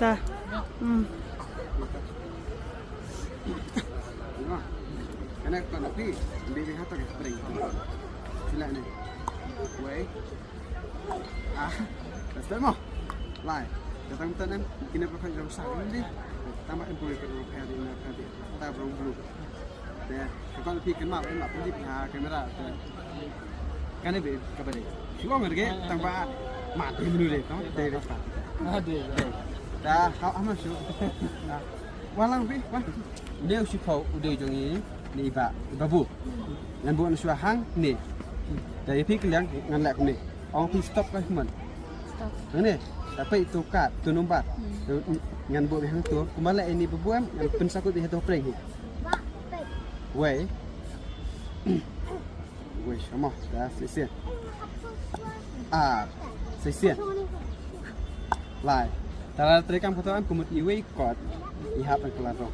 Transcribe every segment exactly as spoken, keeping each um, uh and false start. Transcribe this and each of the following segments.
Ta. Hmm. Kane ka phi, bi bi hato ka pring. Sila ne. Wei. Ah, ka step mo. Lai. Ka tang tan em, kine pa kan jong sa ni. Tang ba em poi ka rong pha di na pha di. Ta brong blue. Te ka kon phi kan ma em ma phi ha kamera te. Kane be ka ba de. Shu ong re tang ba ma de menu de tang de de pa. Ah, de. Da ha ha ma shu. Walang phi wa. Deu shi pau u deu jong i ni ba babu. Ngan bu na shu hang ni. Da i phi kliang ngan lek ni. Ong phi stop ka man. Stop. Ngan ni. Tapi tu kat tu number. Ngan bu hang tu. Kumba lek ini babu em ngan pynsa kut di tu pring hi. Wei. Wei, shamo, da shisien. Ah, shisien. Lai. Tara treikam kata em kumut iwei kot. I hap ang kelarong.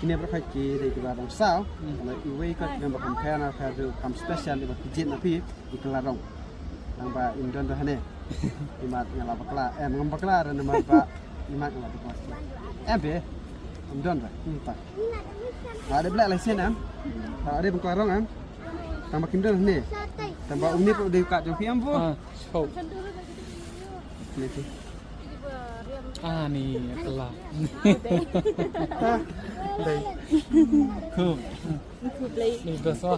Kine berkhot ki dei kelarong saw. Kalau iwei kot yang bakam pena padu kam special di bakijit na phi i kelarong. Nang ba im don dah ne. Imat ngala bakla. Eh, ngam bakla ran imat ba. Imat ngala bakla. Eh, be. Im don dah. Im tak. Ada belak lesen em. Ada bengklarong em. Tang ba kim don ne. Tang ba uni pun dei kat jong phi em bu. Ah, so. Ni tu. Ah, ni kelar. Dei. Cool. Ni best lah.